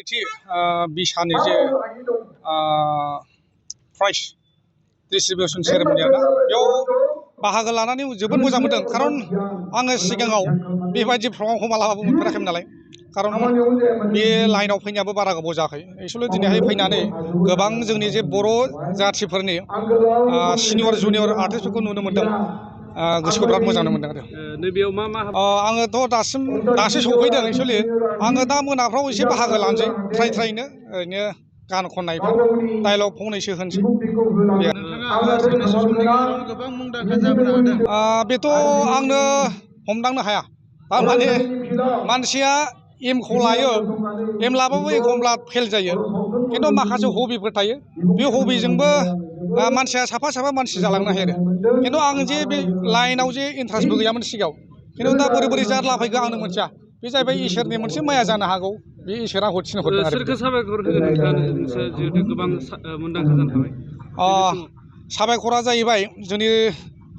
बिसानि जे prize distribution सेरेमनिया ना बेयाव बाहागो लानानै जोबोद मोजां मोनदों खारन आङो सिगाङाव बेबायदि प्रग्रामखौ मालाबाबो मोनफेराखैमोन नालाय खारन बे लाइनाव फैनायाबो बारा गोबाव जायाखै एक्चुअली दिनैहाय फैनानै गोबां जोंनि जे बर' जाथिफोरनि सिनियर जुनियर आर्टिस्टफोरखौ नुनो मोनदों गोसोखौ बिराद मोजां मोनदों आरो नैबेयाव मा आङोथ' दासो सफैदों एक्चुअली आङो दा मोनाफ्राव एसे बाहागो लानोसै ट्राइनो ओरैनो गान खननायफोर डायलग फंनैसो होनोसै बेथ' आंनो हमदांनो हाया थारमाने मानसिया एमखौ लायो एम लाबाबो एखमब्ला फेल जायो खिन्थु माखासे हबिफोर थायो बे हबिजोंबो मानसिया साफा मानसि जालांनो हायो आरो खिन्थु आं जे बे लाइनाव जे इन्ट्रेस्टबो गैयामोन सिगाङाव खिन्थु दा बोरै जारला फैखो आंनो मोनथिया बे जाहैबाय इसोरनि मोनसे माया जानो हागौ बे इसोरा हरथिनो हरदों आरो सोरखौ साबायखर होगोन नोंथाङा जिहेतु गोबां मुंदांखा जानो हाबाय साबायखरा जाहैबाय जोंनि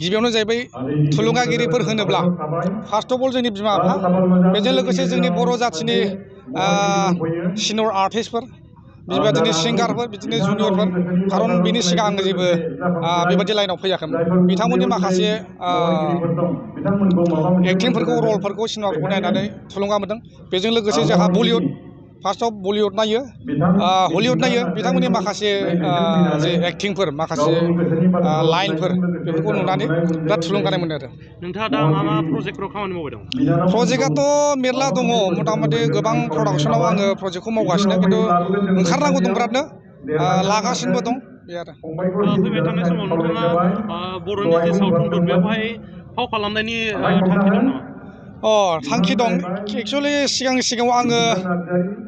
गिबियावनो जाहैबाय थुलुंगागिरिफोर होनोब्ला फार्स्ट अफ अल जोंनि बिमा बिफा बेजों लोगोसे जोंनि बर' जाथिनि सिनियर आर्टिस्टफोर बेबायदिनो सिंगारफोर बिदिनो जुनियरफोर खारन बिनि सिगां आङो जेबो बेबायदि लाइनाव फैयाखैमोन बिथांमोननि माखासे एक्टिंफोरखौ रलफोरखौ सिनेमाफोरखौ नायनानै थुलुंगा मोनदों बेजों लोगोसे जोंहा बलिउड फार्स्टआव बलिउड नायो हलिउड नायो बिथांमोननि माखासे जे एक्टिंफोर माखासे लाइनफोर बेफोरखौ नुनानै बिराद थुलुंगानाय मोनो आरो नोंथाङा दा मा प्रजेक्टफोराव खामानि मावबाय दं प्रजेक्टआथ' मेरला दङ मथा-मथि गोबां प्रडाक्सनाव आङो प्रजेक्टखौ मावगासिनो खिन्थु ओंखारनांगौ दं बिरादनो लागासिनोबो दं बे आरो फैबाय थानाय समाव नोंथाङा बर'नि जे सावथुनफोर बेवहाय फाव खालामनायनि थांखि दं नामा थांखि दं एक्सुवेलि सिगाङाव आङो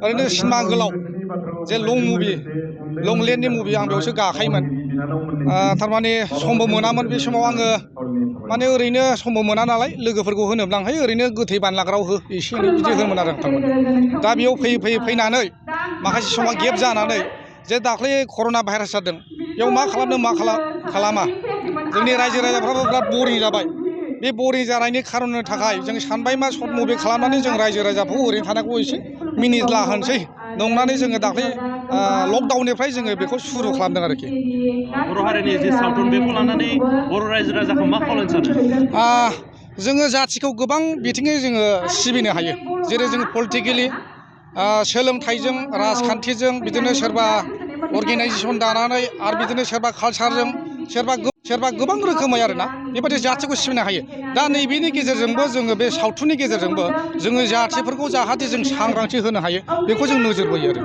ओरैनो सिनेमा गोलाव जे लं मुभि लं लेन्थनि मुभि आं बेयावसो गाखायोमोन थारमाने समबो मोनामोन बे समाव आङो माने ओरैनो समबो मोना नालाय लोगोफोरखौ होनोब्ला आं ओरैनो गोथै बानलाग्राव हो एसे एनै बिदि होनोमोन आरो आं दा बेयाव फैनानै माखासे समा गेप जानानै जे दाख्लै कर'ना भाइरास जादों बेयाव मा खालामनो मा खालामा जोंनि रायजो राजाफ्राबो बिराद बरिं जाबाय बे बरिं जानायनि खारननि थाखाय जों सानबाय मा सर्ट मुभि खालामनानै जों रायजो राजाखौ ओरैनो थानायखौ एसे मिनिला होनोसै नंनानै जोङो दाख्लै लकडाउननिफ्राय जोङो बेखौ सुरु खालामदों आरोखि बर' हारिनि जे सावथुन बेखौ लानानै बर' रायजो राजाखौ मा खावलायनो सानो जोङो जाथिखौ गोबां बिथिङै जोङो सिबिनो हायो जेरै जों पलिटिकेलि सोलोंथाइजों राजखान्थिजों बिदिनो सोरबा अर्गेनाइजेसन दानानै आरो बिदिनो सोरबा कालसारजों सोरबा गोबां रोखोमै आरोना बेबायदि जाथिखौ सिबिनो हायो दा नैबेनि गेजेरजोंबो जोङो बे सावथुननि गेजेरजोंबो जोङो जाथिफोरखौ जाहाथे जों सांग्रांथि होनो हायो बेखौ जों नोजोर बोयो आरो